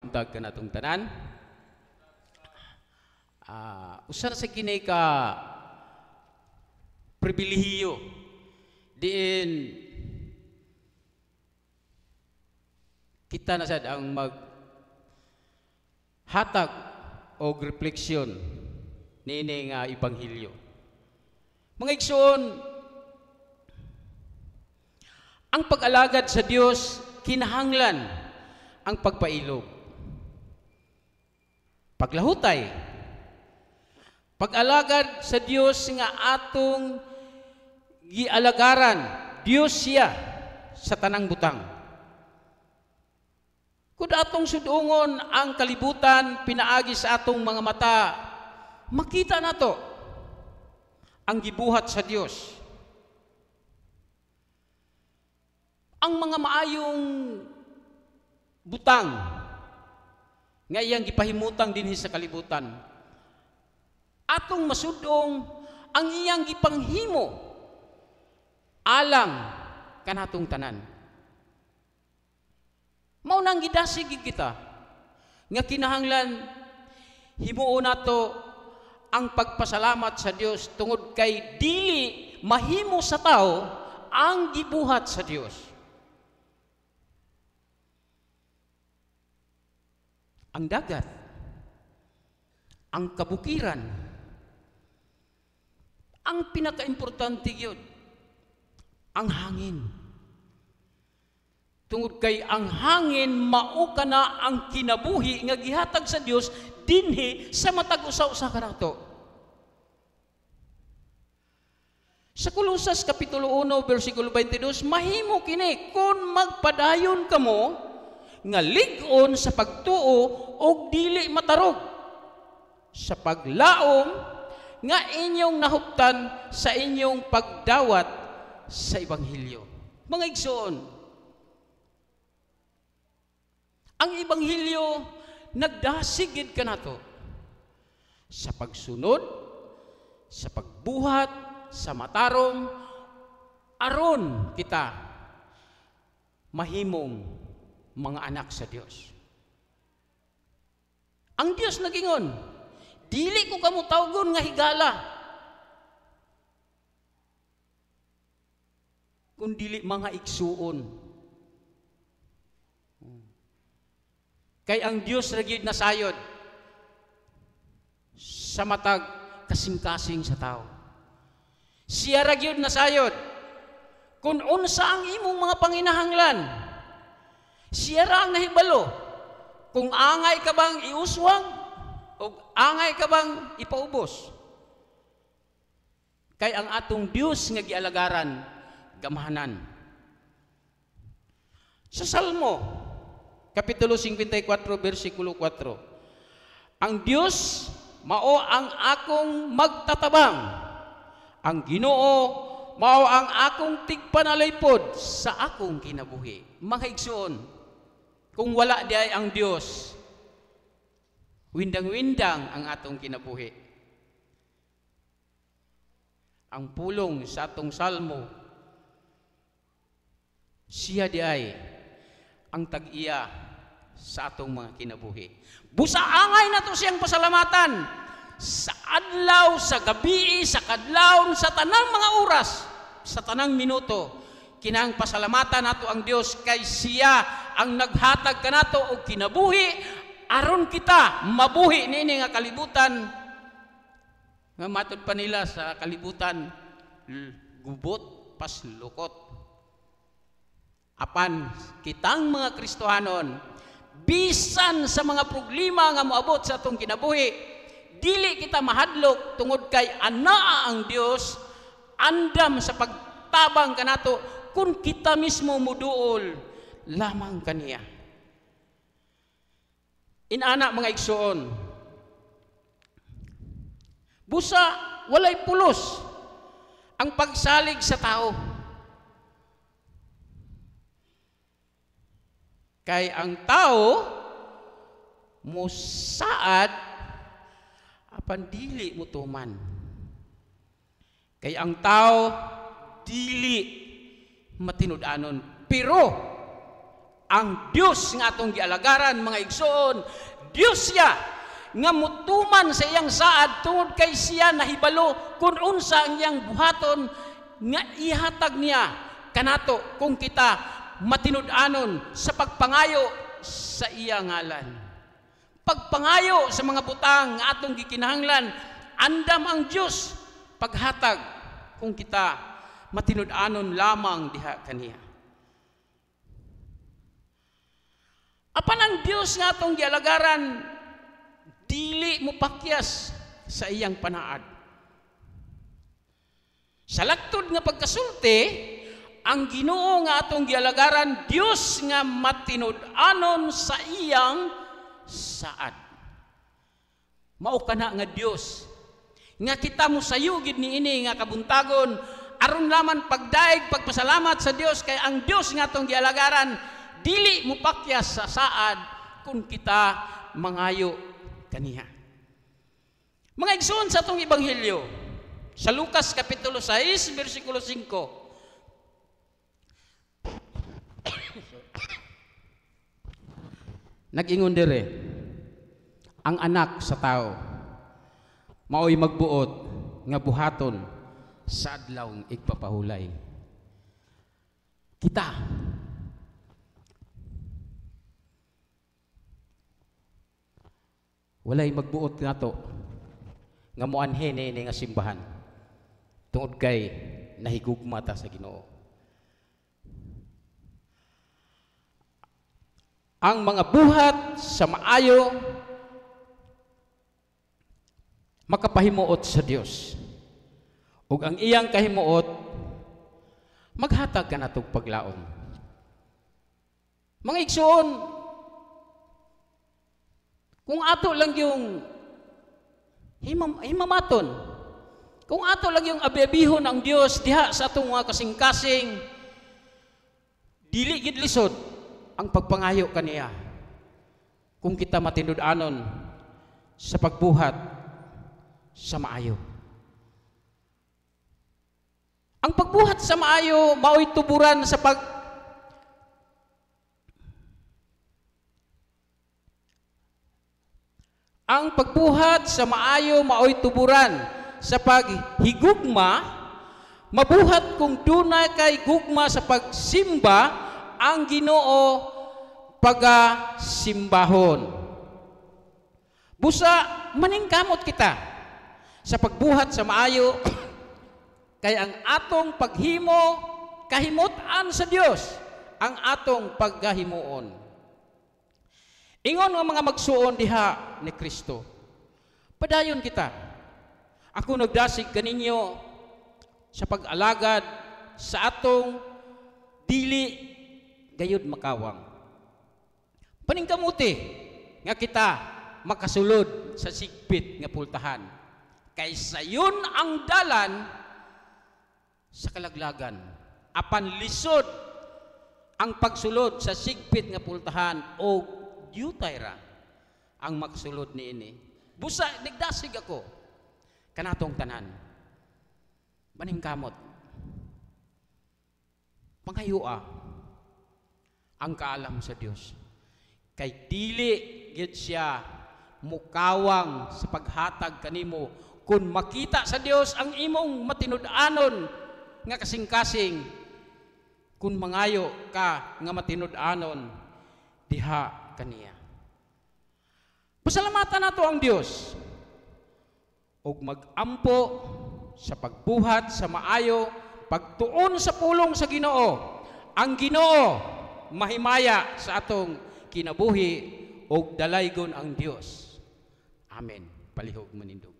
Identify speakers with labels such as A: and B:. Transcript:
A: Buntag kanatong tanan. Usa na sa kini ka pribilehiyo diin kita na sad ang mag hatag og refleksyon niini nga ebanghelyo. Mga igsoon, ang pag-alagad sa Dios kinahanglan ang pagpailob, paglahutay. Pag-alagad sa Dios nga atong gialagaran, Dios siya sa tanang butang. Kung atong sudungon ang kalibutan pinaagi sa atong mga mata, makita nato ang gibuhat sa Dios. Ang mga maayong butang nga iyang gipahimutang dinhi sa kalibutan. Atong masudong ang iyang gipanghimo alang kanatong tanan. Mao nang gidasig gid kita nga kinahanglan himuon nato ang pagpasalamat sa Dios tungod kay dili mahimo sa tao ang gibuhat sa Dios. Ang dagat, ang kabukiran, ang pinakaimportante gyud, ang hangin. Tungod kay ang hangin mao kana ang kinabuhi nga gihatag sa Dios dinhi sa matag usa-usa kanato. Sa Kolosas kapitulo 1 bersikulo 22, mahimo kini kun magpadayon kamo nga lig-on sa pagtuo og dili matarog sa paglaom nga inyong nahuptan sa inyong pagdawat sa ebanghelyo. Mga igsoon, ang ebanghelyo nagdasig gid kanato sa pagsunod, sa pagbuhat, sa matarong, aron kita mahimong mga anak sa Dios. Ang Dios nagingon, dili ko kamo tawgon nga higala, kun dili mga igsuon. Kay ang Dios ra gyud nasayod sa matag kasing-kasing sa tao. Siya ra gyud nasayod kung unsa ang imong mga panginahanglan. Siya ra ang nahibalo kung angay ka bang iuswag o angay ka bang ipaubos. Kay ang atong Dios nga gialagaran gamhanan. Sa Salmo kapitulo 54 bersikulo 4, ang Dios mao ang akong magtatabang, ang Ginoo mao ang akong tigpanalaypod sa akong kinabuhi. Mga igsoon, kung wala diay ang Dios, windang-windang ang atong kinabuhi. Ang pulong sa atong salmo, siya diay ang tag-iya sa atong mga kinabuhi. Busa angay nato siyang pasalamatan sa adlaw, sa gabi, sa kadlawon, sa tanang mga oras, sa tanang minuto. Kinahang pasalamatan nato ang Dios kay siya ang naghatag kanato og kinabuhi aron kita mabuhi niini nga kalibutan nga matud pa nila sa kalibutan gubot paslukot. Apan kitang mga Kristohanon, bisan sa mga problema nga moabot sa atong kinabuhi, dili kita mahadlok tungod kay anaa ang Dios andam sa pagtabang kanato kung kita mismo muduol lamang kaniya. Inana mga igsoon, busa walay pulos ang pagsalig sa tao. Kay ang tao musaad apan dili mutuman. Kay ang tao dili matinud-anon, pero Ang Dios nga atong gialagaran, mga igsoon, Dios siya nga mutuman sa iyang saad tungod kay siya nahibalo kung unsa ang iyang buhaton nga ihatag niya kanato kung kita matinud-anon sa pagpangayo sa iya ngalan. Pagpangayo sa mga butang nga atong gikinahanglan, andam ang Dios paghatag kung kita matinud-anon lamang diha kaniya. Apan ang Dios nga atong gialagaran dili mopakyas sa iyang panaad. Sa laktod nga pagkasulti, ang Ginoo nga atong gialagaran, Dios nga matinud-anon sa iyang saad. Mao kana nga Dios nga kita mosayo gid niini nga kabuntagon aron laman pagdaig pagpasalamat sa Dios kay ang Dios nga atong gialagaran dili mopakyas sa saad kung kita mangayo kaniya. Mga igsoon, sa atong ebanghelyo sa Lucas kapitulo 6 bersikulo 5. Nag-ingon dire ang anak sa tao maoy magbuot nga buhaton sa adlaw igpapahulay. Kita walay magbuot nato nga moanhi niini nga simbahan tungod kay nahigugma ta sa Ginoo. Ang mga buhat sa maayo makapahimuot sa Dios. Ug ang iyang kahimuot maghatag kanatog paglaom. Mga igsoon, kung ato lang yung himamaton, kung ato lang yung abebihon ang Dios diha sa atong mga kasing-kasing, dili gid lisod ang pagpangayo kaniya kung kita matinud-anon sa pagbuhat sa maayo. Ang pagbuhat sa maayo maoy tuburan sa pag Ang pagbuhat sa maayo maoy tuburan sa paghigugma, mabuhat kung dunay kay gugma sa pagsimba ang Ginoo pagasimbahon. Busa maningkamot kita sa pagbuhat sa maayo kay ang atong paghimo kahimot-an sa Dios ang atong paggahimuon. Ingon nga mga magsuon diha ni Kristo, padayon kita. Ako nagdasig kaninyo sa pag-alagad sa atong dili gayud makawang. Paningkamuti nga kita makasulod sa sigpit nga pultahan. Kay sayon ang dalan sa kalaglagan. Apan lisod ang pagsulod sa sigpit nga pultahan o diyutay ra ang makasulod niini. Busa nagdasig ako kanatong tanan. Maningkamot. Pangayua ang kaalam sa Dios. Kay dili gyud siya mukawang sa paghatag kanimo kung makita sa Dios ang imong matinud-anon nga kasing-kasing, kung mangayo ka nga matinud-anon diha kaniya. Pasalamatan nato ang Dios ug magampo sa pagbuhat sa maayo, pagtuon sa pulong sa Ginoo. Ang Ginoo mahimaya sa atong kinabuhi ug dalaygon ang Dios. Amen. Palihog manindog.